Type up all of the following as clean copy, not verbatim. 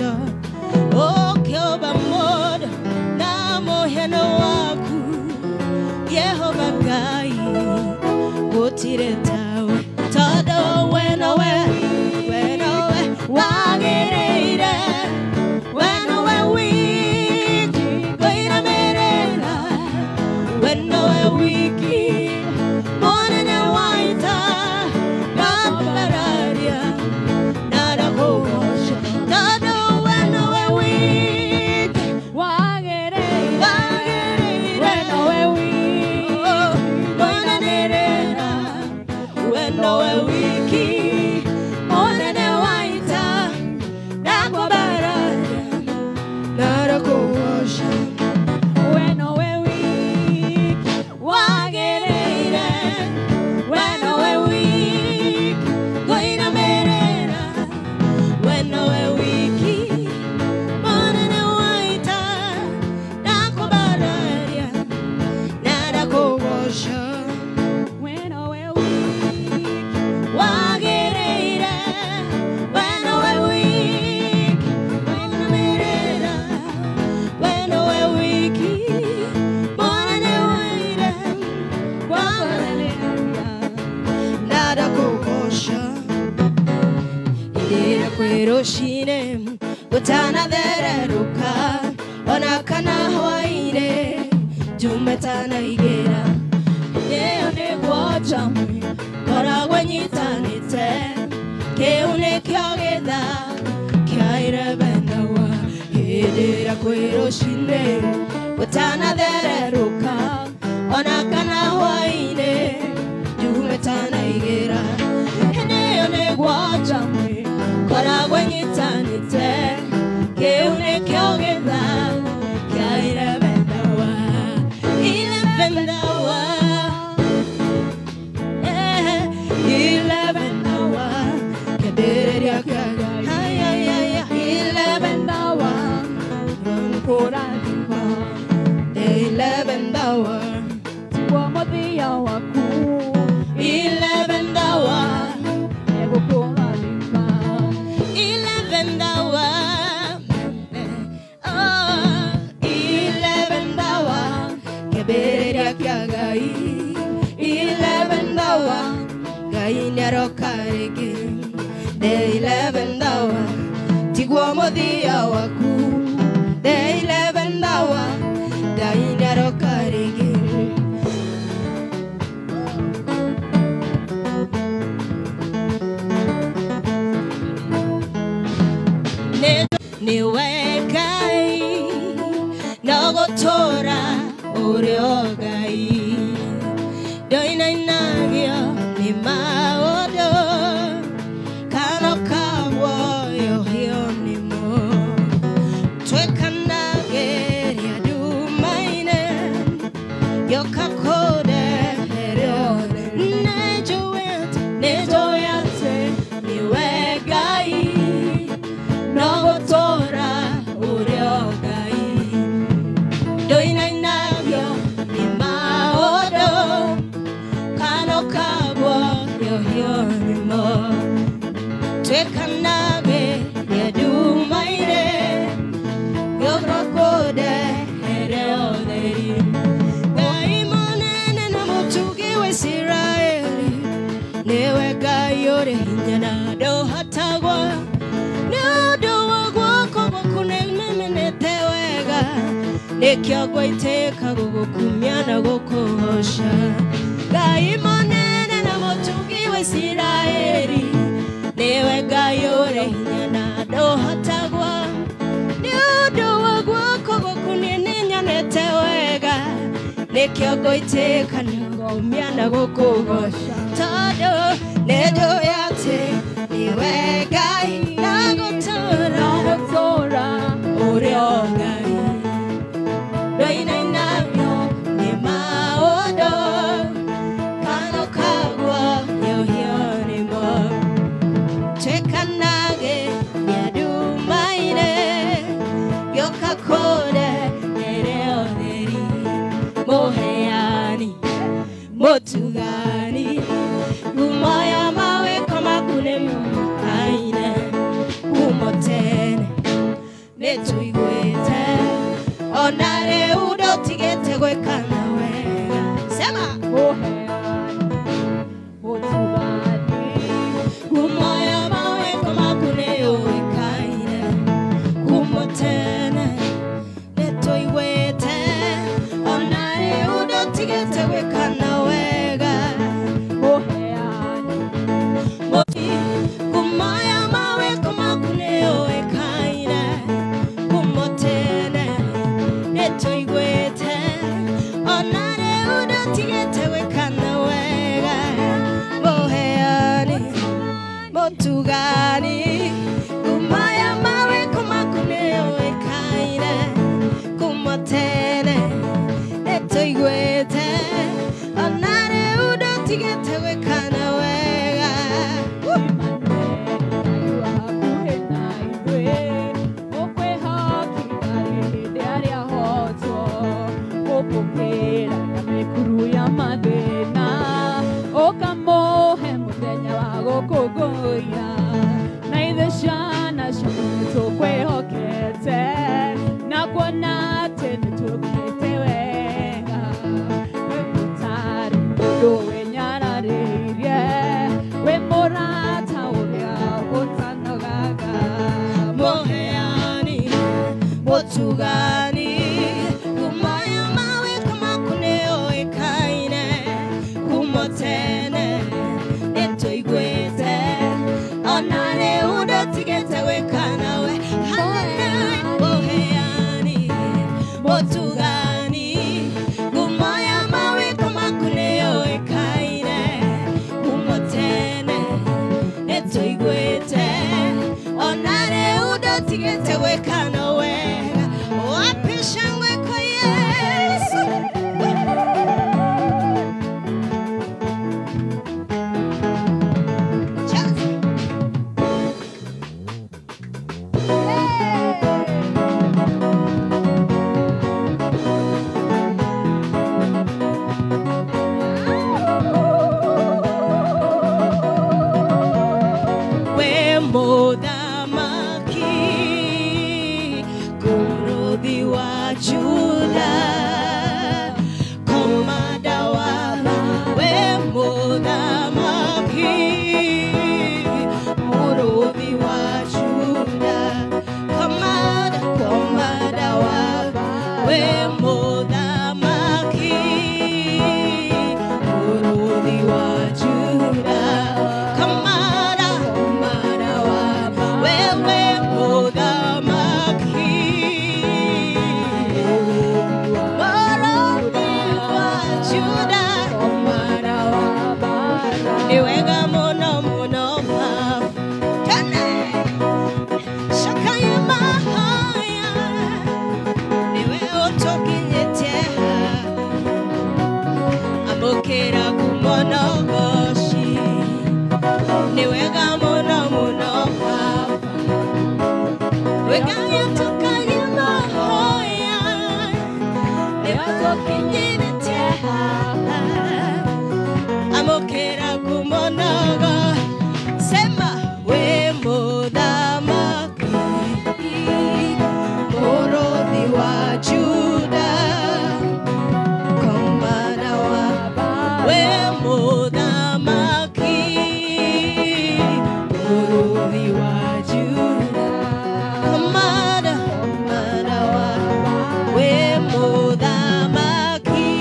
Ũkĩgoca ũkĩũmba mũndũ na mũhiano waku Yehova Ngai gũtirĩ tawe tondũ we nowe we nowe wagĩrĩire we nowe wiki ngũinamĩrĩra we nowe wiki mũnene wa ita ngakwambararia na ndakũgoca tondũ we nowe wiki Wagĩrĩire wagĩrĩire we nowe wiki ngũinamĩrĩra we nowe wiki mũnene wa ita ndakwambararia na ndakũgoca we nowe wiki wagĩrĩire we nowe wiki ngũinamĩrĩra we nowe wiki mũnene wa ita ndakwambararia na ndakũgoca we nowe wiki wagĩrĩire we nowe wiki ngũinamĩrĩra we nowe wiki mũnene wa ita Hallelujah. Ndakũgoca hĩndĩ kwĩ rũcinĩ gũtanathererũka ona kana hwaĩ-inĩ njume tanaigĩra ĩyo nĩguo njamwe ngoragwo nyitanĩte kĩu nĩkĩo gĩthaa kĩa irebenawa hĩndĩ ĩrĩa kwĩ rũcinĩ gũtanathererũka ona kana hwaĩ-inĩ njume tanaigĩra hĩndĩ ĩyo nĩguo njamwe ngoragwo nyitanĩte kĩu nĩkĩo gĩthaa kĩa irebenawa irebenawa 11 hour kĩambĩrĩria kĩa Ngai Ai, ai, ai, ai, 11 hour Kũrathima the 11 hour tiguo mũthia waku 11 hour nĩgũkũrathima 11 hour oh 11 hour kĩambĩrĩria kĩa Ngai 11 hour Ngai nĩaroka rĩngĩ the 11 hour tiguo mũthia waku the 11 hour Ngai nĩaroka rĩngĩ. Nĩwe Ngai no gũtũũra ũrĩ o Ngai ndoinainagio nĩ maũndũ kana ũkaguoyohio nĩmo twĩkanagĩria nduma-inĩ gĩũka kũndehere nĩnjũĩ atĩ nĩwe Ngai no gũtũũra ũrĩ o Ngai ndoinainagio nĩ maũndũ kana ũkaguoyohio nĩmo twĩkanagĩria nduma-inĩ gĩũka kũndehere ũtheri Ngai mũnene na mũtugi wa Isiraeli nĩwe Ngai ũrĩ hinya na ndũhotagwo nĩ ũndũ wa guoko gwaku nĩmemenete wega nĩkĩo ngwaitĩka gũgũkumia na gũkũgoca Ngai mũnene na mũtugi wa Isiraeli nĩwe Ngai ũrĩ hinya na ndũhotagwo nĩ ũndũ wa guoko gwaku nĩnyonete wega nĩkĩo ngũitĩka na gũkumia na gũkũgoca tondũ nĩnjũĩ atĩ nĩwe Ngai na gũtũũra gũtũũra ũrĩ o Ngai ndoinainagio nĩ maũndũ kana ũkaguoyohio nĩmo twĩkanagĩria nduma-inĩ gĩũka kũndehere ũtheri mũheani mũtugani ngumo ya mawĩko maku nĩmũkaine kuuma tene. Nĩtũiguĩte ona rĩu ndũtigĩte gwĩka na wega. Sema Mũheani, mũtugani, ngumo ya mawĩko maku nĩyũĩkaine kuma tene. Nĩtũiguĩte ona rĩu ndũtigĩte gwĩka na wega. Mũheani, Ngumo ya mawĩko maku nĩyũĩkaine kuma tene. Nĩtũiguĩte ona rĩu ndũtigĩte gwĩka na wega. Mũheani, mũtugani, ngumo ya mawĩko maku nĩyũĩkaine kuma tene. Nĩtũiguĩte ona rĩu ndũtigĩte gwĩka na wega. We mũrata ũrĩa ũtanogaga. Mũheani, mũtugani, ngumo ya mawĩko maku nĩyũĩkaine kuma tene. Nĩtũiguĩte ona rĩu ndũtigĩte gwĩka nawe. Hallelujah. Mũheani, mũtugani, ngumo ya mawĩko maku nĩyũĩkaine kuma tene. Nĩtũiguĩte ona rĩu ndũtigĩte gwĩka na wega. Wapi shangwe kwa Yesu? Cheza. We mũthamaki, kũmũrũthi wa Juda, komanda wa we mũthamaki, mũrũthi wa Juda, komanda, komanda wa we mũthamaki, mũrũthi wa Juda, komanda, komanda wa wewe mũthamaki, mũrũthi wa Juda, komanda wa nĩ wega mũno mũno Baba. Tene cakaye mahaya nĩwe ũtũkinyĩtie haha. Amũkĩra ngumo na ũgoci nĩ wega mũno mũno Baba. Wega gĩtũkagia mahoya nĩwe ũtũkinyĩtie haha. Amũkĩra ngumo na ũgoci. Sema wĩ mũthamaki, mũrũthi wa Juda, komanda wa we mũthamaki, mũrũthi wa Juda, komanda, komanda wa we mũthamaki,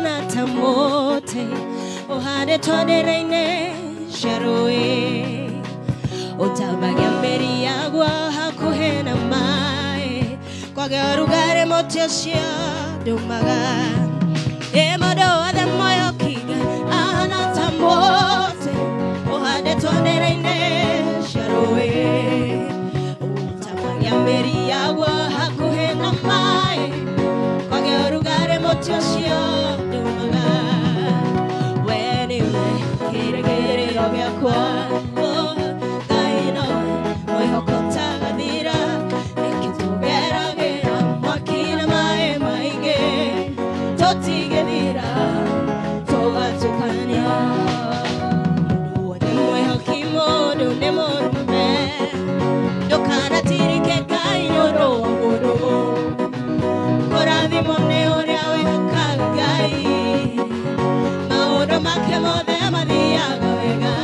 Ahana ta mũtĩ ũhandĩtwo ndĩra-inĩ cia rũĩ ũtambagia mĩri yaguo hakuhĩ na maĩ kwage ũrugarĩ mũtĩ ũcio ndũmaga ĩ mũndũ wothe mwĩhoki Ngai ahana ta mũtĩ ũhandĩtwo ndĩra-inĩ cia rũĩ ũtambagia mĩri yaguo hakuhĩ na maĩ kwage ũrugarĩ mũtĩ ũcio ndũmaga we nĩwe kĩĩrĩgĩrĩro gĩakwa Ngai nowe mwĩhoko ũtagathira nĩkĩ tũgeragĩra mwaki na maĩ maingĩ tũtigĩthira tũgatukania mũndũ wothe mwĩhoki mũndũ nĩ mũrume ndũkanatirike Ngai nĩ ũndũ wa mũndũ kũrathimwo nĩ ũrĩa wĩhokaga Ngai maũndũ make mothe mathiaga wega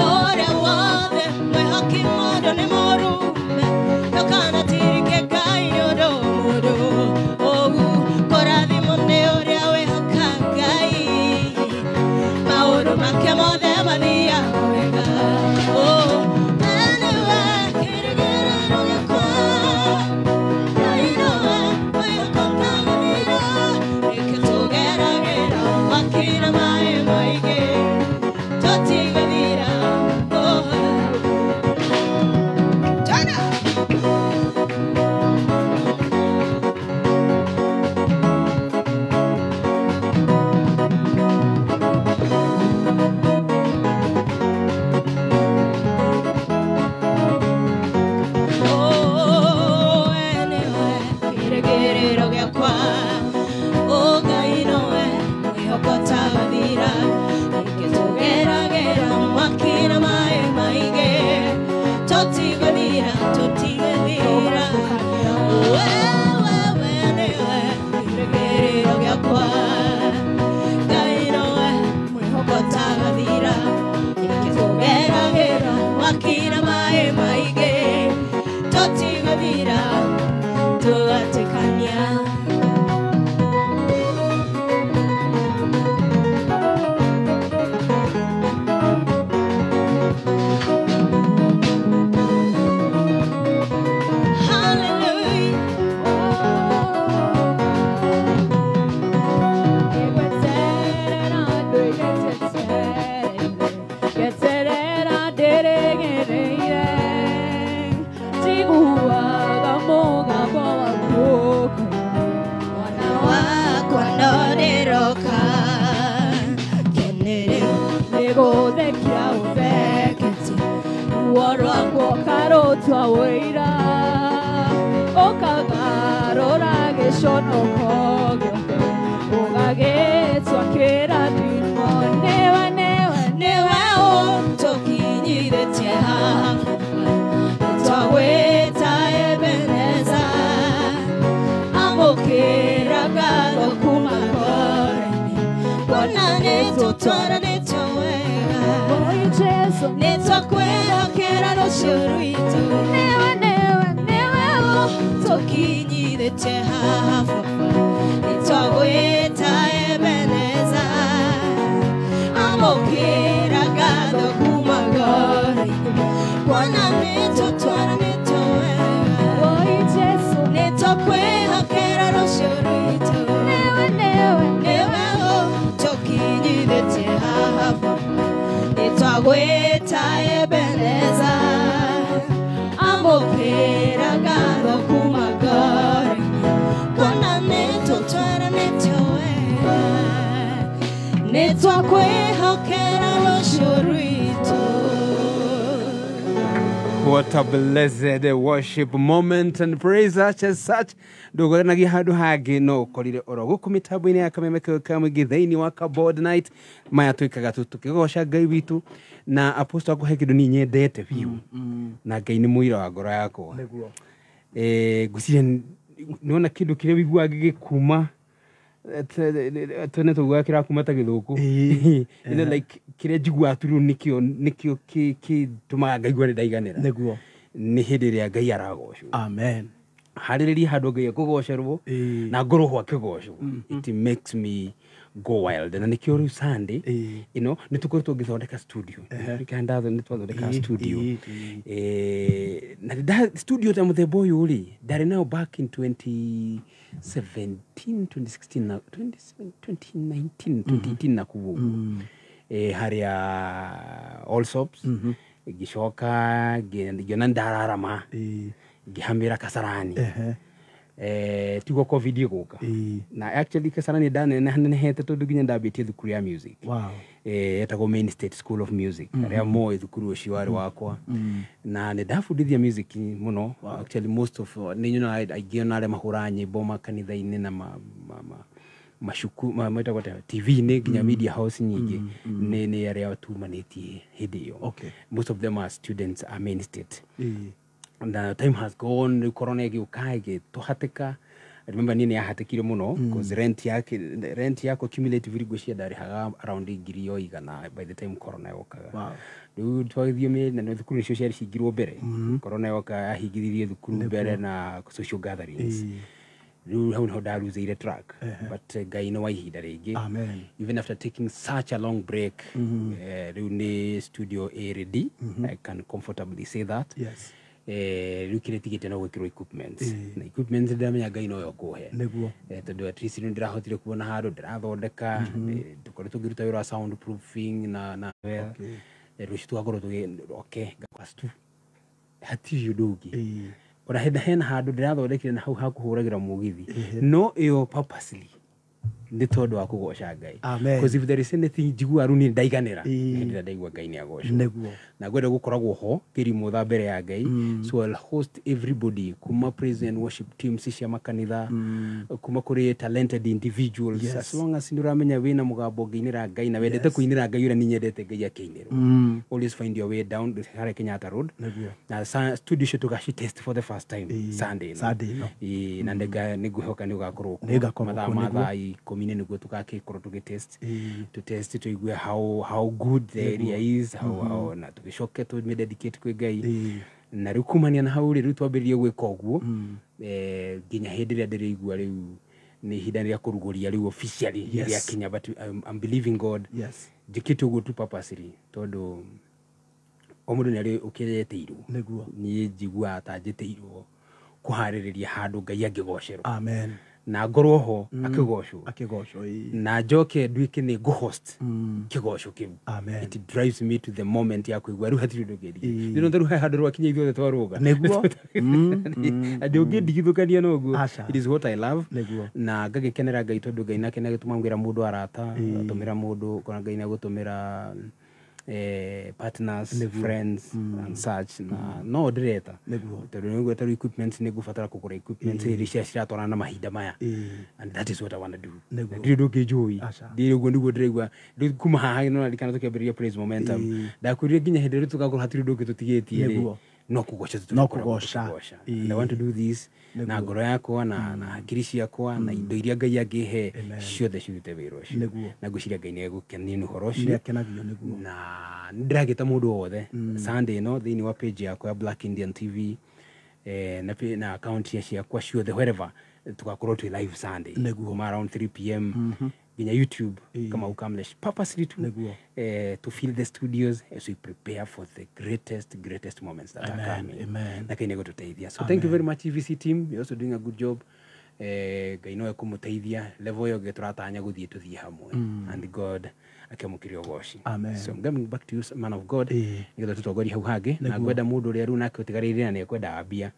ũrĩa wothe mwĩhoki mũndũ nĩ mũrume ndũkanatirike Ngai nĩ ũndũ wa mũndũ ũgu kũrathimwo nĩ ũrĩa wĩhokaga Ngai maũndũ make mothe mathiaga wega oh anyway kĩĩrĩgĩrĩro gĩakwa Ngai nowe mwĩhoko ũtagathira nĩkĩ tũgeragĩra mwaki na maĩ maingĩ tũtigĩthira oh Turn up. Oh, anyway, kĩĩrĩgĩrĩro gĩakwa oh Ngai nowe mwĩhoko ũtagathira nĩkĩ tũgeragĩra mwaki na maĩ maingĩ tũtigũthira tũtigũthira wewe nĩwe kĩĩrĩgĩrĩro gĩakwa Ngai nowe mwĩhoko ũtagathira nĩkĩ tũgeragĩra mwaki na maĩ maingĩ tũtigũthira tũgatukania Hallelujah. Wakwa ndorĩroka kenere Nĩgũthekia ũtheketi ruo rwakwa ũkarũtua wũira ũkagarũra gĩconoko gĩothe ũgagĩtua kĩrathimo nĩwe nĩwe nĩwe ũtũkinyithĩtie haha twagwĩta Ebeneza amũkĩra ngatho kuma ngoro-inĩ kuona nĩtũtwaranĩtio wega Oi Jesu nĩtwakwĩhokera rũciũ rwitũ nĩwe nĩwe nĩwe tũkinyithĩtie haha baba nĩtwagwĩta Ebeneza amũkĩra ngatho kuma ngoro-inĩ kuona nĩtũtwaranĩtio wega Oi Jesu nĩtwakwĩhokera rũciũ rwitũ nĩwe nĩwe nĩwe ũtũkinyithĩtie haha baba nĩtwagwĩta Ebeneza amũkĩra ngatho kuma ngoro-inĩ kuona nĩtũtwaranĩtio wega nĩtwakwĩhokera rũciũ rwitũ. What a blessed worship moment and praise such as such. Ndũgũranagia handũ hangĩ no ũkorire oro gũkũ mĩtambo-inĩ ya Kameme ka mũingĩ thĩinĩ wa Kabod Night. Maya twĩkaga tu tũkĩgoca Ngai witũ na apostle akũhe kĩndũ niĩ nyendete biũ na Ngai nĩ mũira wa ngoro yakwa. Nĩguo. Ngwĩciria nĩwona kĩndũ kĩrĩa ũiguaga gĩgĩkuma tene tũguaga kĩrakuma ta gĩthũkũ. You know, like kĩrĩa njiguaga tu rĩu nĩkĩo kĩtũmaga ngaigua nĩ ndaiganĩra Nĩguo. nĩ hĩndĩ ĩrĩa Ngai aragocwo. Amen. Harĩrĩrie handũ Ngai ekũgocerwo na ngorwo ho akĩgocwo. It makes me go wild, na nĩkĩo rĩu Sunday ĩno nĩ tũkoretwo ngĩthondeka studio. Nĩkĩo nĩ twathondeka studio. Na studio ta mũthemba ũyũ rĩ, ndarĩ nayo back in 2017, 2016 na 2019, 2018 na kũu ũguo, harĩa Allsops. Ngĩcoka ngĩona ndararama, ngĩhamĩra Kasarani. Tiguo COVID ĩgũka. Na actually Kasarani ndanenehete tondũ nginya ndambĩtie thukuru ya music. Etagwo Main State School of Music. Arĩa moĩ thukuru ũcio warĩ wakwa, na nĩ ndabundithia music mũno. Actually, most of nĩ nyonaga aingĩ ona arĩa mahũraga nyĩmbo makanitha-inĩ na ma macuku metagwo atĩa, TV-inĩ, nginya media house nyingĩ, nĩ arĩa tumanĩtie hĩndĩ ĩyo. Most of them are students a Main State. And the time has gone. Rĩu corona ĩgĩũka ĩgĩtũhatĩka. I remember niĩ nĩ yahatĩkire mũno cause rent yake, rent yakwa cumulatively ngwĩciria ndarĩhaga around 100,000 by the time corona yokaga. Rĩu twagĩthiĩ na nĩ thukuru nĩcio ciarĩ cingirwo mbere. Corona yoka yahingithirie thukuru mbere na social gatherings. Rĩu hau niho ndaruzĩire track, but Ngai nĩ wa ihinda rĩngĩ. Amen. Even after taking such a long break, rĩu nĩ studio ĩ ready. I can comfortably say that. Rĩu kĩrĩa tigĩte no gwĩkĩrwo equipments, na equipments ndĩramenya Ngai noyo kũhe. Tondũ at least nĩ ndĩrahotire kuona handũ ndĩrathondeka, tũkoretwo ngĩruta wĩra wa sound proofing na rũciũ tũgakorwo tũgĩ okay ngakwa tu hatirĩ ũndũ ũngĩ. Ona hena handũ ndĩrathondekire na hau hakũhũragĩra mũgithi, no ĩyo purposely nĩ tondũ wa kũgoca Ngai. Amen. Because if there is anything njiguaga rĩu niĩ ndaiganĩra, nĩ hĩndĩ ĩrĩa ndaigua Ngai nĩ agocwo. Na ngwenda gũkoragwo ho kĩrimũ mbere ya Ngai. So I'll host everybody kuma praise and worship teams cia makanitha, kuma kũrĩ talented individuals. As long as nĩ ũramenya wĩna mũgambo ũngĩinĩra Ngai na wendete kũinĩra Ngai ũrĩa niĩ nyendete Ngai akĩinĩrwo, always find your way down harĩa Kenyatta Road. Na studio icio tũgaci test for the first time Sunday ĩno. Sunday ĩno. Ĩĩ, na nĩngwĩhoka nĩ ũgakorwo kuo. Nĩngakorwo mathaa kuo, ma nĩguo. thaa 10 nĩguo tũgakĩkorwo tũgĩtest, tũtest tũigue how good the area is, how na tũgĩcoke tũmĩdedicate kwĩ Ngai. Na rĩu kumania na hau rĩ, rĩu twambĩrĩrie gwĩka ũguo, nginya hĩndĩ ĩrĩa ndĩrĩigua rĩu nĩ ihinda rĩa kũrugũria rĩu officially rĩakinya. But I'm believing God. Njĩkĩte ũguo tu purposely tondũ o mũndũ nĩ arĩ ũkĩretĩirwo. Niĩ njiguaga ta njĩtĩirwo kũharĩrĩria handũ Ngai angĩgocerwo Amen. na ngorwo ho akĩgocwo. Akĩgocwo, ĩĩ. Na njoke nduĩke nĩ ngũhost kĩgoco kĩu. Amen. It drives me to the moment ya kũigua rĩu hatirĩ ũndũ ũngĩ. Rĩu rĩu he handũ rwakinya ithuothe twarũga. Na ndũngĩndigithũkania na ũguo. Aca. It is what I love. Na ngagĩkenera Ngai tondũ Ngai nake nĩagĩtũma ngwĩra mũndũ arata atũmĩra mũndũ, kona Ngai nĩagũtũmĩra partners, friends and such, na no ndĩreta tondũ nĩguo tarĩu equipment nĩ ngũbatara kũgũra equipment iria ciratwarana na mahinda maya, and that is what I want to do. Ndirĩ ũndũ ũngĩ njũĩ. Aca. Ndirĩ ũguo nĩguo ndĩraigua. Rĩu kuma haha no ndirikana tũkĩambĩrĩria Praise Momentum, ndakwĩrire nginya hĩndĩ ĩrĩa tũgakorwo hatirĩ ũndũ ũngĩ tũtigĩtie rĩ, no kũgoca No tũtũkoragwo kũgoca. tũkĩgoca. And I want to do this na ngoro yakwa na hakiri ciakwa na indo iria Ngai angĩhe ciothe cirute wĩra ũcio. Na ngwĩciria Ngai nĩ egũkenio nĩ ũhoro ũcio. Nĩ akenagio, nĩguo. Na nĩ ndĩragĩta mũndũ wothe Sunday ĩno thĩinĩ wa page yakwa ya Black Indian TV, na account ya ciakwa ciothe, wherever tugakorwo twĩ live Sunday kuma around 3 p.m. nginya YouTube, kama ukamlesh purposely to to fill the studios as we prepare for the greatest, greatest moments that are Amen, coming. amen. Na Ngai nĩegũtũteithia. So thank you very much, EVC team. You're also doing a good job. Ngai no ekũmũteithia level ĩyo ĩngĩ tũratanya gũthiĩ, tũthiĩ hamwe and God akĩamũkĩria ũgoci. Amen. So I'm coming back to you, man of God, nĩgetha tũtongorie hau hangĩ. Na ngwenda mũndũ ũrĩa rĩu nake ũtigarĩire na nĩekwenda mbia,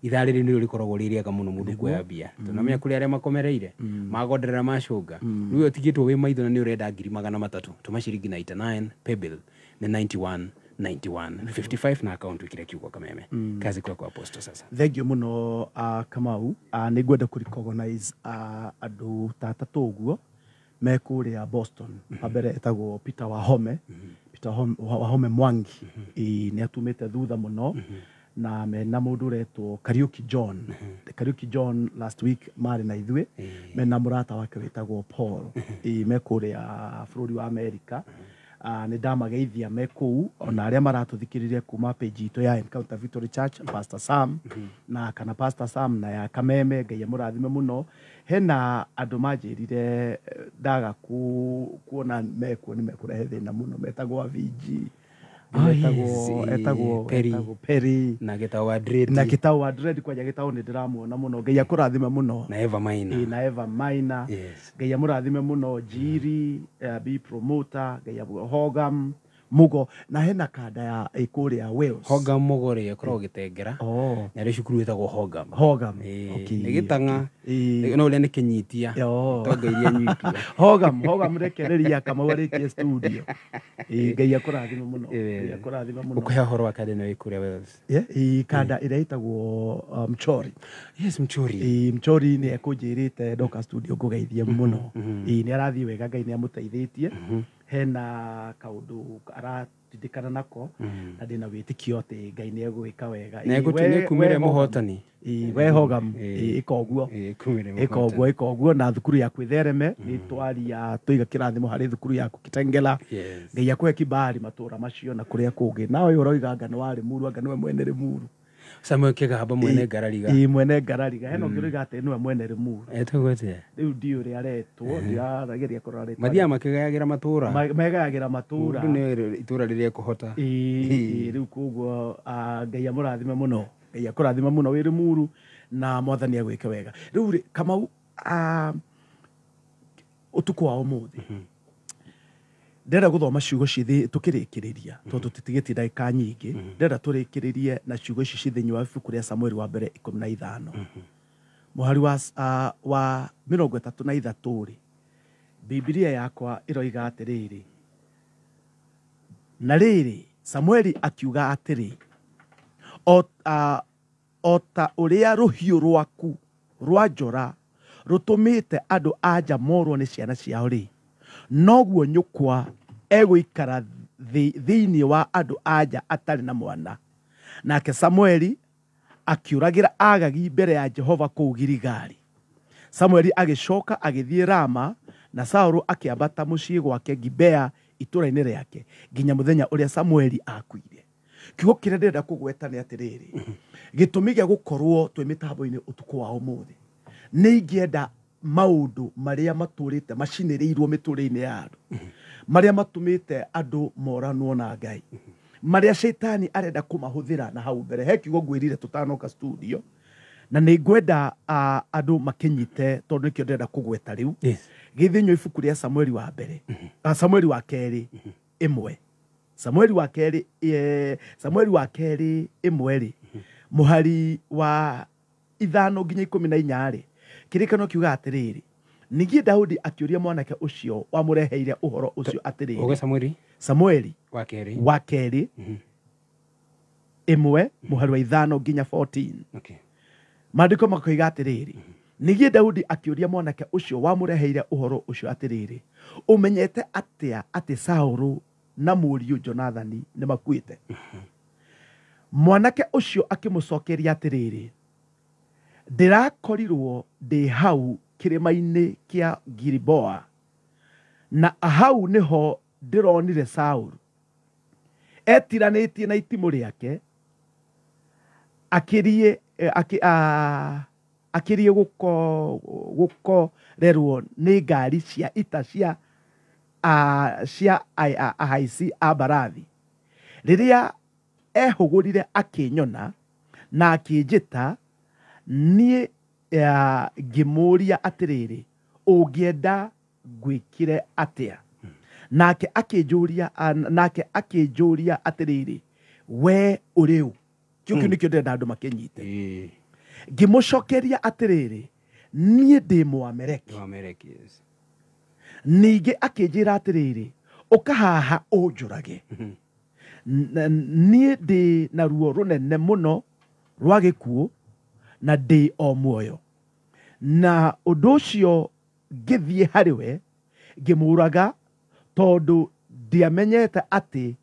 ithaa rĩrĩ nĩrĩo rĩkoragwo rĩ rĩega mũno mũndũ kuoya mbia, tondũ namenya kũrĩ arĩa makomereire magonderera macũnga. Rĩu ũtigĩtwo wĩ maitho na nĩ ũrenda 300,000, tũma ciringi 99, paybill nĩ 91 91 55 na account wĩkĩre kiugo Kameme. Kazi kwako, Apostle, sasa. Thank you mũno, Kamau. Nĩ ngwenda kũ recognize andũ ta atatũ ũguo me kũrĩa Boston. Wa mbere etagwo Peter Wahome, Peter Wahome Mwangi. Ĩĩ, nĩ atumĩte thutha mũno na mena mũndũ ũretwo Kariuki John. Kariuki John last week marĩ na ithuĩ mena mũrata wake wĩtagwo Paul. Ĩĩ, me kũrĩa bũrũri wa America. Nĩ ndamageithia me kũu ona arĩa maratũthikĩrĩria kuma page itũ ya Encounter Victory Church, Pastor Sam na kana Pastor Sam na ya Kameme, Ngai amũrathime mũno. Hena andũ manjĩrire ndaga kuona mekuo nĩ mekũrehe thĩna mũno, metagwo VG. Oh, Etagwo yes, etagwo Perry. Etagwo Perry na gĩtao wa Dredi. Na gĩtao wa Dread, kwanja gĩtao nĩ ndĩramuona mũno, Ngai akũrathime mũno. Na Eva Maina. Ĩ, na Eva Maina. Ngai amũrathime mũno. Njiri B promoter, Ngai Hogam Mugo, na hena kanda ya ĩkũrĩa Wales. Hogam Mũgore ĩkoragwo gĩtengera. Oh. Na rĩ cukuru ĩtagwo Hogam. Hogam. Ĩ, Okay. nĩ gĩtang'a. Ĩ. No ũrĩa nĩ kĩnyitia. Yo. Tonga iria nyitia. Hogam, Hogam, rekereria Kamau arĩkie studio. Ĩ, Ngai akũrathime mũno. Ĩ. Ngai akũrathime mũno. Ũkũhe ũhoro wa kanda ĩno ĩ kũrĩa Wales. Yeah, ĩ, kanda ĩrĩa ĩtagwo Mchori. Yes, Mchori. Ĩ, Mchori nĩ ekũnjĩrĩte ndoka studio ngũgeithie mũno. Ĩ, nĩ arathiĩ wega, Ngai nĩ amũteithĩtie. Hena kaũndũ aratindĩkana nako na ndĩna wĩtĩkio atĩ Ngai nĩ egwĩka wega. Na Ĩ, nĩekumire we Hogam. mũhotani. Ĩ, we Hogam. Ĩ. Ĩ, ĩka ũguo. Ĩ, kumire Ĩka ũguo, ĩka ũguo, na thukuru yaku ĩthereme. Nĩ twaria tũiga kĩrathimo harĩ thukuru yaku Kitengela. Ngai akũhe kibali matũra macio na kũrĩa kũngĩ. Nawe ũroiga anga nĩ wa Limuru, anga nĩwe mwene Limuru. Samuel Kĩgamba mwene Ngarariga. Ĩ, mwene Ngarariga. Hena ũngĩ ũroiga atĩ nĩwe mwene Limuru. Etagwo atĩa? Rĩu ndiũ ũrĩa aretwo, ndirageria kũrora rĩtwa. Mathiaga makĩgayagĩra matũra. Megayagĩra matũra. Mũndũ nĩ itũra rĩrĩa ekũhota. Ĩ, rĩu koguo Ngai amũrathime mũno, Ngai akũrathime mũno wĩ Limuru na Mwathani agwĩke wega. Rĩu rĩ, Kamau, ũtukũ wa ũmũthĩ ndĩrenda gũthoma ciugo ciĩ tũkĩrĩkĩrĩria, tondũ tũtigĩtie ndagĩka nyingĩ. Ndĩrenda tũrĩkĩrĩrie na ciugo ici ciĩ thĩinĩ wa ibuku rĩa Samueli wa mbere 15 mũhari wa 33 rĩ, Bibilia yakwa ĩroiga atĩrĩrĩ, na rĩrĩ, Samueli akiuga atĩrĩ, o ta ũrĩa rũhiũ rwaku rwa njora rũtũmĩte andũ a nja morwo nĩ ciana ciao rĩ, noguo nyũkwa egũikara thĩinĩ wa andũ a nja atarĩ na mwana. Nake Samueli akĩũragĩra Agagi mbere ya Jehova kũu Giligali. Samueli agĩcoka agĩthiĩ Rama, na Saũlũ akĩambata mũciĩ gwake Gibea itũũra-inĩ rĩake nginya mũthenya ũrĩa Samueli akuire. Kiugo kĩrĩa ndĩrenda kũgweta nĩ atĩrĩrĩ, gĩtũmi gĩa gũkorwo twĩ mĩtambo-inĩ ũtukũ wa ũmũthĩ, nĩ ingĩenda maũndũ marĩa matũrĩte macinĩrĩirwo mĩtũrĩre-inĩ ya andũ, marĩa matũmĩte andũ moranwo na Ngai, marĩa caitani arenda kũmahũthĩra na hau mbere. He kiugo ngwĩrire tũtanoka studio, na nĩ ngwenda andũ makĩnyite, tondũ nĩkĩo ndĩrenda kũgweta rĩu. Gĩthĩinĩ ibuku rĩa Samueli wa mbere, Samueli wa kerĩ 1, Samueli wa kerĩ, Samueli wa kerĩ 1 rĩ, mũhari wa 5 nginya 14 rĩ, kĩrĩkano kiuga atĩrĩrĩ, ningĩ Daudi akĩũria mwanake ũcio wamũreheire ũhoro ũcio atĩrĩrĩ. Ũge Samueli? Samueli wa kerĩ. Wa kerĩ 1 mũhari wa 5 nginya 14. Maandĩko makoiga atĩrĩrĩ, ningĩ Daudi akĩũria mwanake ũcio wamũreheire ũhoro ũcio atĩrĩrĩ, ũmenyete atĩa atĩ Saũlũ na mũriũ Jonathani nĩ makuĩte? Mwanake ũcio akĩmũcokeria atĩrĩrĩ, ndĩrakorirwo ndĩ hau kĩrĩma-inĩ kĩa Giliboa, na hau nĩho ndĩronire Saũlũ etiranĩtie na itimũ rĩake, akĩrie gũkorerwo nĩ ngari cia ita cia ahaici a mbarathi. Rĩrĩa ehũgũrire akĩnyona na akĩnjĩta, niĩ ngĩmũũria atĩrĩrĩ, ũngĩenda ngwĩkĩre atĩa? Nake akĩnjũria atĩrĩrĩ, we ũrĩ ũ? Kĩu nĩkĩo ndĩrenda andũ makĩnyite. Ngĩmũcokeria atĩrĩrĩ, niĩ ndĩ Mũameleki. Mũameleki, yes. Ningĩ akĩnjĩra atĩrĩrĩ, ũka haha ũnjũrage. Niĩ ndĩ na ruo rũnene mũno rwa gĩkuũ na ndĩ o muoyo. Na ũndũ ũcio ngĩthiĩ harĩ we ngĩmũũraga, tondũ ndiamenyete atĩ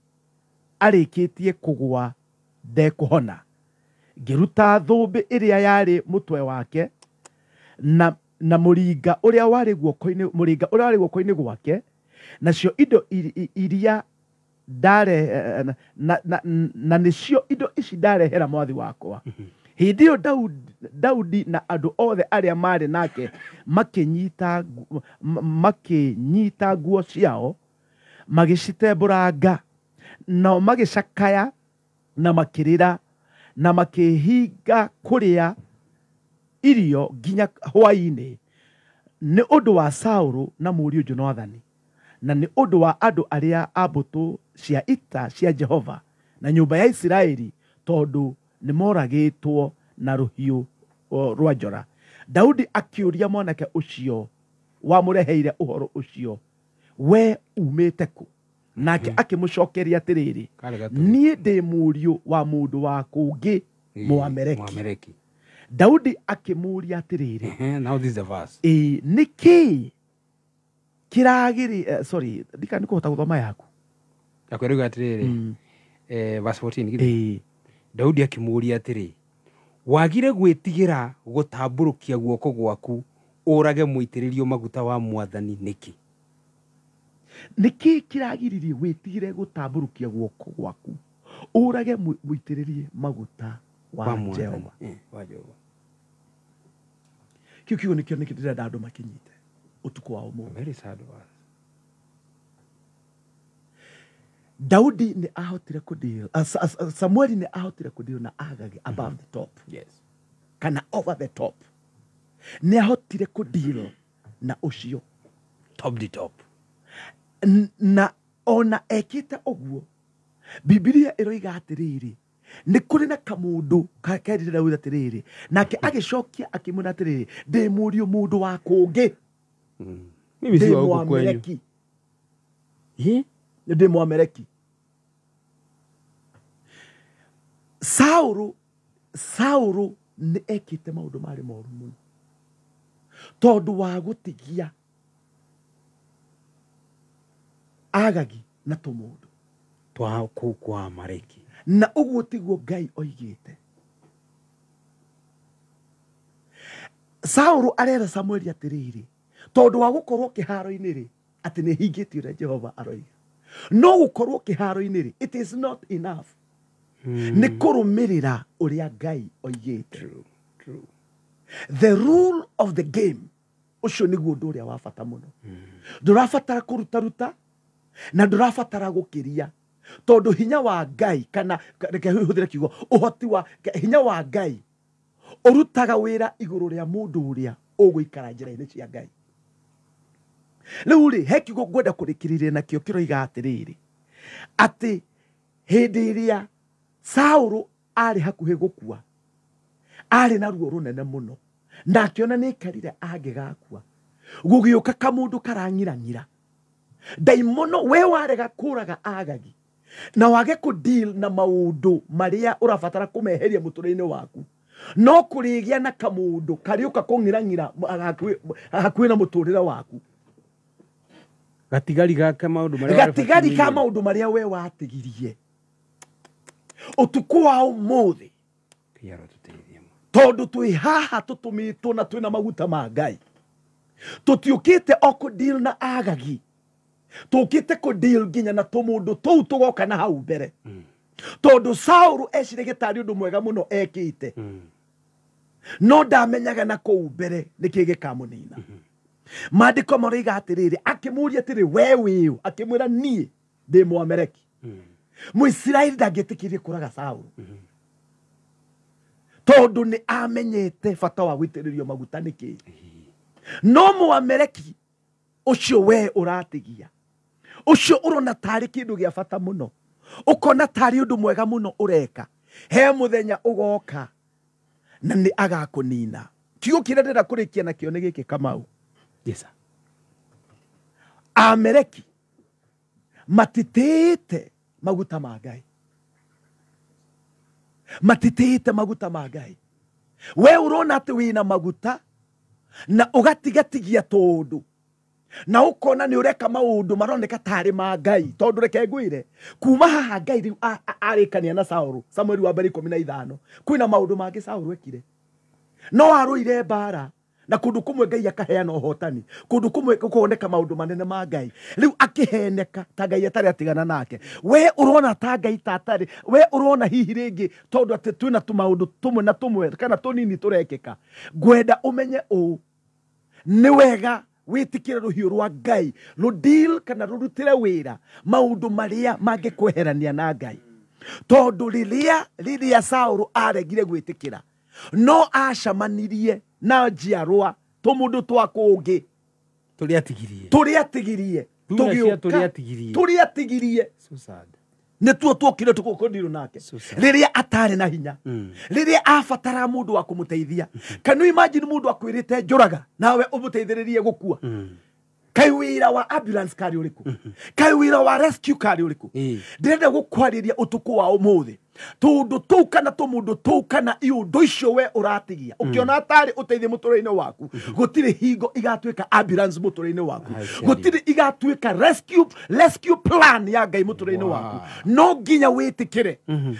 arĩkĩtie kũgũa ndekũhona. Ngĩruta thũmbĩ ĩrĩa yarĩ mũtwe wake na mũringa ũrĩa warĩ guoko-inĩ, mũringa ũrĩa warĩ guoko-inĩ gwake, Nacio indo iria ndare na nĩcio indo ici ndarehera mwathi wakwa. Hĩndĩ ĩyo Daudi na andũ othe arĩa marĩ nake makĩnyita nguo ciao magĩcitembũranga, nao magĩcakaya na makĩrĩra na makĩhinga kũrĩa irio nginya hwaĩ-inĩ nĩ ũndũ wa Saũlũ na mũriũ Jonathani, na nĩ ũndũ wa andũ arĩa a mbũtũ cia ita cia Jehova na nyũmba ya Isiraeli, tondũ nĩmoragĩtwo na rũhiũ rwa njora. Daudi akĩũria mwanake ũcio wamũreheire ũhoro ũcio, we umĩte kũ? Nake akĩmũcokeria atĩrĩrĩ, niĩ ndĩ mũriũ wa mũndũ wa kũngĩ Mũameleki. Daudi akĩmũũria atĩrĩrĩ, now this is the verse. Nĩkĩĩ kĩragĩrĩ, sorry, ndika nĩkũhota gũthoma yaku. Akwĩrĩga atĩrĩrĩ, verse 14. Daudi akĩmũũria atĩrĩ, wagire gwĩtigĩra gũtambũrũkia guoko gwaku ũrage mũitĩrĩrio maguta wa mwathani nĩkĩ? Nĩkĩĩ kĩragiririe wĩtigĩre gũtambũrũkia guoko gwaku ũrage mũitĩrĩrie maguta wa Jehova? Kĩu kiugo nĩkĩo nĩkĩo ndĩrenda andũ makinyite ũtukũ wa ũmũthĩ. Very sad verse. Daudi nĩ ahotire kũdeal, Samueli nĩ ahotire kũdeal na Agagi above the top. Yes. Kana over the top. Nĩ ahotire kũdeal na ũcio. Top the top. Na ona ekĩte ũguo, Bibilia ĩroiga atĩrĩrĩ, nĩ kũrĩ na kamũndũ kerire Daudi atĩrĩrĩ, nake agĩcokia akĩmwĩra atĩrĩrĩ, ndĩ mũriũ mũndũ wa kũngĩ. Mimi si wa huku kwenyu. Ndĩ Mũameleki. Saũlũ nĩ ekĩte maũndũ marĩ moru mũno tondũ wa gũtigia Agagi na tũmũndũ twa kũu kwa Amaleki, na ũguo tiguo Ngai oigĩte. Saũlũ arera Samueli atĩrĩrĩ, tondũ wa gũkorwo kĩharo-inĩ rĩ, atĩ nĩ hingĩtie ũrĩa Jehova aroiga. No gũkorwo kĩharo-inĩ rĩ, it is not enough. Nĩ kũrũmĩrĩra ũrĩa Ngai oigĩte. True, true. The rule of the game, ũcio nĩguo ũndũ ũrĩa wa bata mũno. Ndũrabatara kũrutaruta na ndũrabatara gũkĩria, tondũ hinya wa Ngai, kana reke hũthĩre kiugo ũhoti wa hinya wa Ngai ũrutaga wĩra igũrũ rĩa mũndũ ũrĩa ũgũikara njĩra-inĩ cia Ngai. Rĩu rĩ, he kiugo ngwenda kũrĩkĩrĩria nakĩo kĩroiga atĩrĩrĩ, atĩ hĩndĩ ĩrĩa Saũlũ arĩ hakuhĩ gũkua, arĩ na ruo rũnene mũno, na akĩona nĩ aikarire angĩgakua, gũgĩũka kamũndũ karang'irang'ira. Ndaimono, we warega kũraga Agagi na wage kũdeal na maũndũ marĩa ũrabatara kũmeheria mũtũrĩre-inĩ waku, no kũrĩgĩa na kamũndũ karĩũka kũng'irang'ira hakuhĩ na mũtũrĩre waku. Gatigari gaka maũndũ marĩa gatigari ka maũndũ marĩa we watigirie ũtukũ wa ũmũthĩ, tondũ twĩ haha tũtũmĩtwo na twĩna maguta ma Ngai, tũtiũkĩte o kũdeal na Agagi, tũkĩte kũdeal nginya na tũmũndũ tũu tũgoka na hau mbere. Tondũ Saũlũ eciragia tarĩ ũndũ mwega mũno ekĩte, no ndamenyaga na kũu mbere nĩkĩ gĩkamũnina. Maandĩko maroiga atĩrĩrĩ, akĩmũũria atĩrĩ, we wĩũ? Akĩmwĩra, niĩ ndĩ Mũameleki. Mũisiraeli ndangĩetĩkirie kũraga Saũlũ, tondũ nĩ amenyete bata wa gũitĩrĩrio maguta nĩkĩ. No Mũameleki ũcio we ũratigia, ũcio ũrona tarĩ kĩndũ gĩa bata mũno, ũkona tarĩ ũndũ mwega mũno ũreka, he mũthenya ũgoka na nĩ agakũnina. Kiugo kĩrĩa ndĩrenda kũrĩkia nakĩo nĩ gĩkĩ, Kamau. Yes sir. Ameleki matitĩĩte maguta ma Ngai, matitĩĩte maguta ma Ngai. We ũrona atĩ wĩna maguta na ũgatigatigia tũndũ, na ũkona nĩ ũreka maũndũ maroneka tarĩ ma Ngai, tondũ reke ngwĩre, kuma haha Ngai rĩu arĩkania na Saũlũ, Samueli wa mbere 15, kwĩna maũndũ mangĩ Saũlũ ekire. No arũire mbara, Na kundu kumwe Ngai akaheana ũhotani, kundu kumwe kukoneka maundu manene ma Ngai. Riu akiheneka ta Ngai atarĩ atigana nake. We urona ta Ngai ta atarĩ, we urona hihi rĩngĩ tondu atĩ twĩna tũmaũndũ tũmwe na tũmwe kana tũnini tũrekĩka. Ngwenda ũmenye ũũ, nĩ wega wĩtĩkĩre rũhiũ rwa Ngai rũdeal kana rũrutĩre wĩra maũndũ marĩa mangĩkweherania na Ngai. Tondu rĩrĩa Saũlũ aregire gwĩtĩkĩra, no acamanirie na njiarwa tũmũndũ twa kũngĩ tũrĩa atigirie nĩtuo tuokire tũgũkũndirwo nake rĩrĩa atarĩ na hinya, rĩrĩa abatara mũndũ wa kũmũteithia. Can you imagine mũndũ akwĩrĩte njũraga nawe ũmũteithĩrĩrie gũkua? Kai wira wa ambulance kari uriku? Kai wira wa rescue kari uriku? Ndĩrenda gũkwarĩria ũtukũ wa ũmũthĩ tũndũ tũu kana tũmũndũ tũu kana iũndũ icio we ũratigia ũkĩona atarĩ ũteithie mũtũrĩre-inĩ waku, gũtirĩ hingo igatuĩka ambulance mũtũrĩre-inĩ waku, gũtirĩ igatuĩka rescue plan ya Ngai mũtũrĩre-inĩ waku. No nginya wĩtĩkĩre,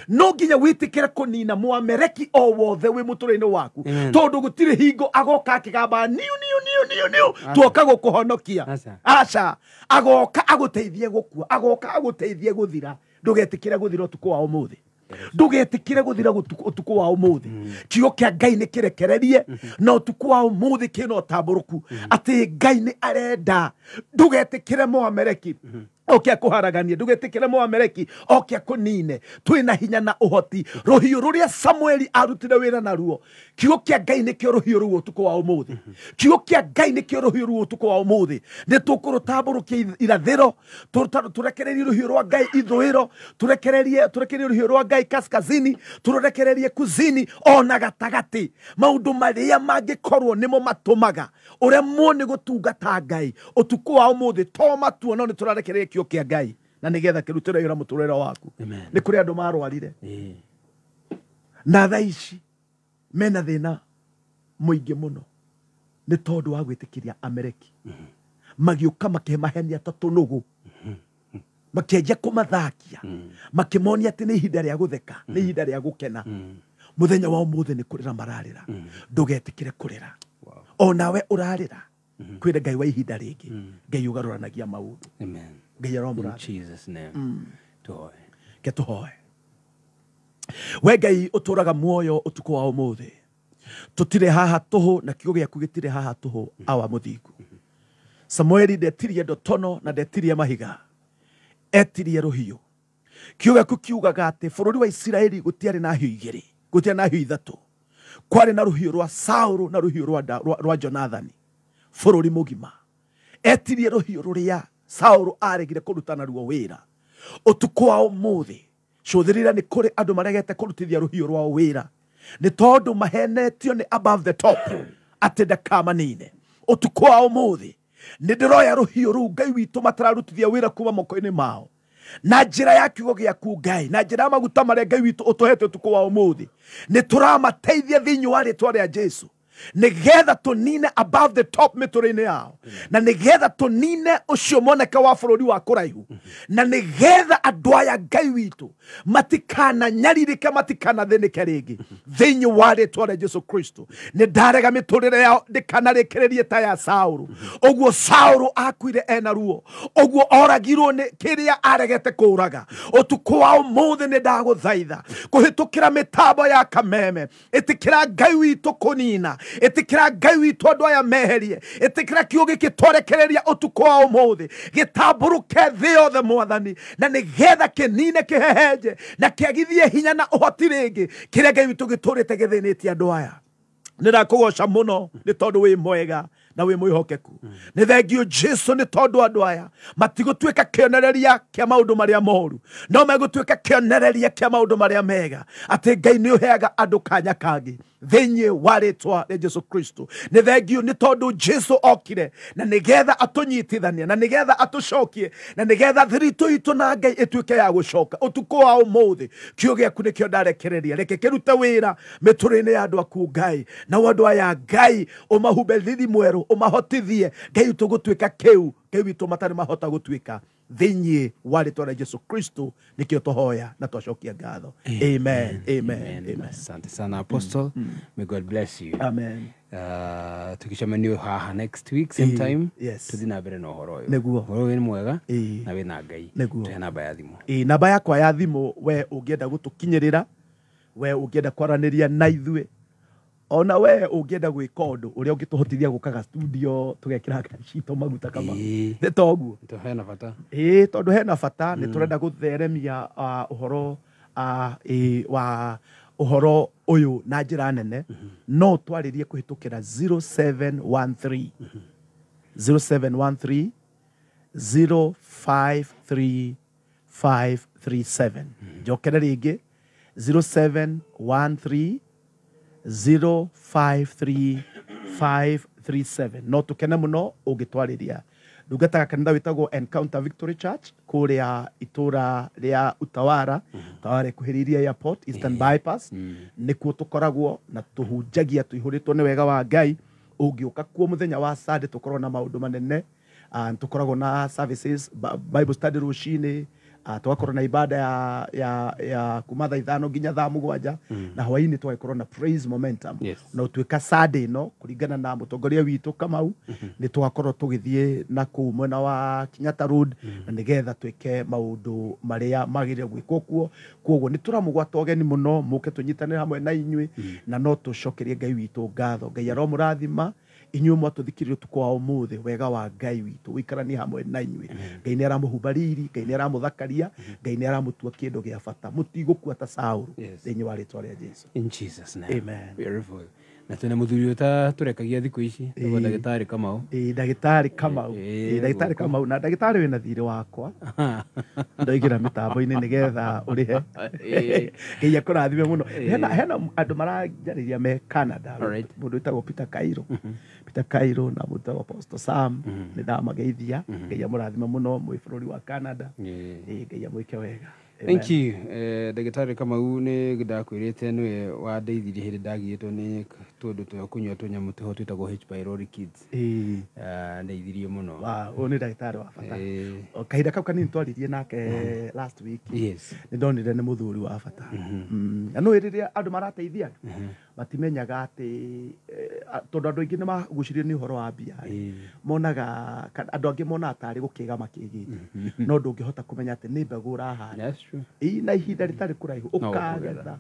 no nginya wĩtĩkĩre kũnina mwamereki o wothe wĩ mũtũrĩre-inĩ waku, tondũ gũtirĩ hingo agoka akĩgamba niu niu niu niu niu tuoka gũkũhonokia. Aca, agoka agũteithie gũkua, agoka agũteithie gũthira. Ndũgetĩkĩre gũthira ũtukũ wa ũmũthĩ, ndũgetĩkĩre gũthira ũtukũ wa ũmũthĩ. Kiugo kĩa Ngai nĩ kĩrekererie na ũtukũ wa ũmũthĩ kĩna ũtambũrũku atĩ Ngai nĩ arenda. Ndũgetĩkĩre mwamereki oke akũharaganie, ndũgetĩkĩre mwamereki oke akũnine. Twĩna hinya na ũhoti. Rũhiũ rũrĩa Samueli arutire wĩra naruo, kiugo kĩa Ngai nĩkĩo rũhiũ rũu ũtukũ wa ũmũthĩ. Kiugo kĩa Ngai nĩkĩo rũhiũ rũu ũtukũ wa ũmũthĩ. Nĩ tũkũrũtambũrũkia irathĩro, tũrekererie rũhiũ rwa Ngai ithũĩro, tũrekererie rũhiũ rwa Ngai kaskazini, tũrekererie kuzini ona gatagatĩ. Maũndũ marĩa mangĩkorwo nĩmo matũmaga ũremwo nĩ gũtungata Ngai ũtukũ wa ũmũthĩ, to matuo no nĩ tũrarekereria kiugo kĩa Ngai na nĩgetha kĩrutĩre wĩra mũtũrĩre waku. Nĩ kũrĩ andũ marwarire na thaa ici mena thĩna mũingĩ mũno nĩ tondũ wa gwĩtĩkĩria Amereki. Magĩũka makĩmahenia ta tũnũgũ, makĩanjia kũmathakia, makĩmonia atĩ nĩ ihinda rĩa gũtheka, nĩ ihinda rĩa gũkena. Mũthenya wa ũmũthĩ nĩ kũrĩra mararĩra. Ndũgetĩkĩre kũrĩra. Onawe ũrarĩra, kwĩre Ngai wa ihinda rĩngĩ. Ngai ũgarũranagia maũndũ. Ngai aromũrathima. In Jesus name. Tuhoe. Ke tuhoe. We Ngai ũtũraga muoyo ũtukũ wa ũmũthĩ, tũtirĩ haha tũhũ na kiugo gĩaku gĩtirĩ haha tũhũ, awa mũthingu. Samueli ndetirie ndotono na ndetirie mahiga, etirie rũhiũ. Kiugo gĩaku kiugaga atĩ bũrũri wa Isiraeli gũtiarĩ na hiũ igĩrĩ, gũtiarĩ na hiũ ithatũ, kwarĩ na rũhiũ rwa Saũlũ na rũhiũ rwa Jonathani. Bũrũri mũgima etirie rũhiũ rũrĩa Saũlũ aregire kũruta naruo wĩra. Ũtukũ wa ũmũthĩ cũthĩrĩra nĩ kũrĩ andũ maregete kũrutithia rũhiũ rwao wĩra nĩ tondũ mahenetio nĩ above the top atĩ ndakamanine. Ũtukũ wa ũmũthĩ nĩ ndĩroya rũhiũ rũu Ngai witũ matararutithia wĩra kuma moko-inĩ mao, na njĩra ya kiugo gĩaku Ngai, na njĩra ya maguta marĩa Ngai witũ ũtũhete ũtukũ wa ũmũthĩ, nĩ tũramateithia thĩinĩ wa rĩtwa rĩa Jesũ, nĩgetha tũnine above the top mĩtũrĩre-inĩ yao, na nĩgetha tũnine ũcio moneke wa bũrũri wa kũraihu, na nĩgetha andũ aya Ngai witũ matikananyarirĩke, matikanathĩnĩke rĩngĩ thĩinĩ wa rĩtwa rĩa Jesũ Kristo. Nĩ ndarega mĩtũrĩre yao ndĩkanarĩkĩrĩrie ta ya Saũlũ. Ũguo Saũlũ akuire ena ruo, ũguo oragirwo nĩ kĩrĩa aregete kũũraga. Ũtukũ wa ũmũthĩ nĩ ndagũthaitha kũhĩtũkĩra mĩtambo ya kameme, ĩtĩkĩra Ngai witũ kũnina, ĩtĩkĩra Ngai witũ andũ aya meherie, ĩtĩkĩra kiugo gĩkĩ twarekereria ũtukũ wa ũmũthĩ gĩtambũrũke thĩ yothe Mwathani, na nĩgetha kĩnine kĩhehenje na kĩagithie hinya na ũhoti rĩngĩ kĩrĩa Ngai witũ gĩtũrĩte gĩthĩnĩtie andũ aya. Nĩ ndakũgoca mũno nĩ tondũ wĩ mwega na wĩ mwĩhokeku. Nĩ thengio Jesu nĩ tondũ andũ aya matigũtuĩka kĩonereria kĩa maũndũ marĩa moru, no megũtuĩka kĩonereria kĩa maũndũ marĩa mega, atĩ Ngai nĩ ũheaga andũ kanya kangĩ thĩinĩ wa rĩtwa rĩa Jesu Kristo. Nĩ thengio nĩ tondũ Jesu okire na nĩgetha atũnyitithanie, na nĩgetha atũcokie, na nĩgetha thiritũ itũ na Ngai ĩtuĩke ya gũcoka. Ũtukũ wa ũmũthĩ kiugo gĩaku nĩkĩo ndarekereria, reke kĩrute wĩra mĩtũrĩre-inĩ ya andũ aku Ngai, na andũ aya Ngai ũmahumbe riri mwerũ, ũmahotithie Ngai witũ gũtuĩka kĩu Ngai witũ matarĩ mahota gũtuĩka Thĩinĩ wa rĩtwa rĩa Jesu Kristo nĩkĩo tũhoya na twacokia ngatho. Amen, amen, amen. Asante sana, Apostle. May God bless you. Amen. Tukicemania haha next week same time. Yes. Tuthi na mbere na ũhoro ũyũ. Nĩguo. Ũhoro ũyũ nĩ mwega Ĩĩ. na wĩna Ngai. Nĩguo. Tũhe namba ya thimũ. Ĩ, namba yakwa ya thimũ, we ũngĩenda gũtũkinyĩrĩra, we ũngĩenda kwaranĩria na ithuĩ, ona we ũngĩenda gwĩka ũndũ ũrĩa ũngĩtũhotithia gũkaga studio tũgekĩra ngari citũ maguta kama Ĩĩ. nĩ toguo. Tũhe na bata. Ĩĩ, tondũ hena bata nĩ tũrenda gũtheremia ũhoro wa ũhoro ũyũ na njĩra nene, no twarĩrie kũhĩtũkĩra 0713 0713 053 537. Njokere rĩngĩ, 0713 053 537. No tũkene mũno ũngĩtwarĩria. Ndungataga kanitha wĩtagwo Encounter Victory Church kũrĩa itũra rĩa Utawara, Utawara ĩkuhĩrĩirie airport, Eastern Bypass, nĩkuo tũkoragwo na tũhunjagia tũihũrĩtwo nĩ wega wa Ngai. Ũngĩũka kuo mũthenya wa Sunday, tũkoragwo na maũndũ manene. Tũkoragwo na services, Bible study rũcinĩ, tũgakorwo na ibada ya kuma thaa 5 nginya thaa 7, na hwainĩ tũgagĩkorwo na praise momentum. Na ũtuĩka Sunday ĩno, kũringana na mũtongoria witũ Kamau, nĩ tũgakorwo tũgĩthiĩ na kũu mwena wa Kenyatta Road na nĩgetha twĩke maũndũ marĩa magĩrĩire gwĩkwo kuo. Koguo nĩ tũramũgwata ũgeni mũno mũke tũnyitanĩre hamwe na inyuĩ, na no tũcokerie Ngai witũ ngatho. Ngai aromũrathima inyuĩ mwatũthikĩrĩria ũtukũ wa ũmũthĩ. Wega wa Ngai witũ ũikaranie hamwe na inyuĩ. Ngai nĩ aramũhumba riri, Ngai nĩ aramũthakaria, Ngai nĩ aramũtua kĩndũ gĩa bata. Mũtigũkua ta Saũlũ thĩinĩ wa rĩtwa rĩa Jesu. In Jesus' name. Amen. Beautiful. Na twĩna mũthuri ũta tũrekagia thikũ ici, tagwo ndagĩtarĩ Kamau. Ĩĩ, ndagĩtarĩ Kamau. Ĩĩ, Ĩĩ, ndagĩtarĩ gũkũ. Kamau, na ndagĩtarĩ wĩna thirĩ wakwa, ndoigĩra mĩtambo-inĩ nĩgetha ũrĩhe. Ngai akũrathime mũno. Hena andũ maranjarĩria me Canada, mũndũ wĩtagwo Peter Cairo, Peter Cairo, na mũndũ wĩtagwo Apostle Sam. Nĩ ndamageithia, Ngai amũrathime mũno mwĩ bũrũri wa Canada. Ĩĩ, Ngai amwĩke wega. Thank you. Ndagĩtarĩ Kamau, nĩ ndakwĩrĩte nĩwe wandeithirie hĩndĩ ndagiĩtwo nĩ tũndũ twa kũnyua tũnyamũ tũho twĩtagwo H pylori kids. Ndeithirie mũno. Wow, ũyũ nĩ ndagĩtarĩ wa bata. O, kahinda kau kanini twaririe nake last week, nĩ ndonire nĩ mũthuri wa bata. Na nĩ rĩrĩa andũ marateithia andũ matimenyaga atĩ tondũ andũ aingĩ nĩ magucĩrĩirio nĩ ũhoro wa mbia rĩ, monaga andũ angĩ monaga tarĩ gũkĩga makĩgĩte, no ndũngĩhota kũmenya atĩ nĩ mbegũ ũrahanda. That's true. Ĩ, na ihinda rĩtarĩ kũraihu No ũkagetha. ũkũgetha.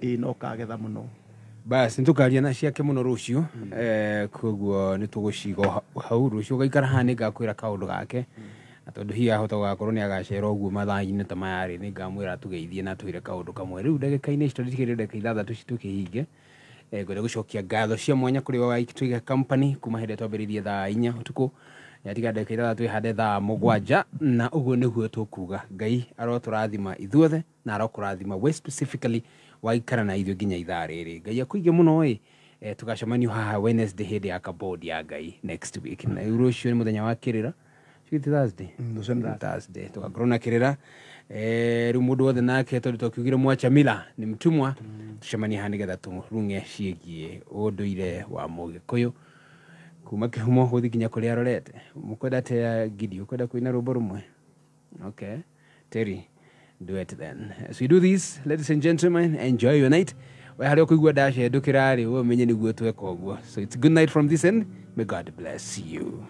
Ĩ, no ũkagetha mũno. Bas, nĩ tũkaria na ciake mũno rũciũ. Koguo nĩ tũgũciga hau rũciũ ũgaikara haha, nĩ ngakwĩra kaũndũ gake, na tondũ hihi ahota gũgakorwo nĩ agacera ũguo mathaa-inĩ ta maya rĩ, nĩ ngamwĩra tũgeithie na twĩre kaũndũ kamwe. Rĩu ndagĩka-inĩ ici, tondũ tigĩrĩre ndagĩka 6 tũkĩhinge, ngwenda gũcokia ngatho cia mwanya kũrĩ wa Twiga Company kuma hĩndĩ ĩrĩa twambĩrĩirie thaa 4 ũtukũ, yatiga ndagĩka 6 twĩhande thaa 7, na ũguo nĩguo tũkuga Ngai arotũrathima ithuothe na arokũrathima we specifically waikara na ithuĩ nginya ithaa rĩrĩ. Ngai akũige mũno ĩ. Tũgacemanio haha Wednesday hĩndĩ ya kabodi ya Ngai next week, na rĩu rũciũ nĩ mũthenya wa kĩrĩra. Tuesday, Thursday. Rũciũ nĩ Thursday tugakorwo na kĩrĩra. Rĩu mũndũ wothe nake, tondũ twakiugire mwacha mila ni mtumwa, tucemanie haha nĩgetha tũrung'e ciĩgiĩ ũndũire wa Mũgĩkũyũ kuma kĩhumo gũthiĩ nginya kũrĩa arorete. Mũkwenda atĩa, Gidi? Ũkwenda kũina rwĩmbo rũmwe? Okay, Terry, do it then. As we do this, ladies and gentlemen, enjoy your night. We harĩa ũkũigua ndacendũkĩra rĩ, we ũmenye nĩguo tweka ũguo. So it's good night from this end. May God bless you.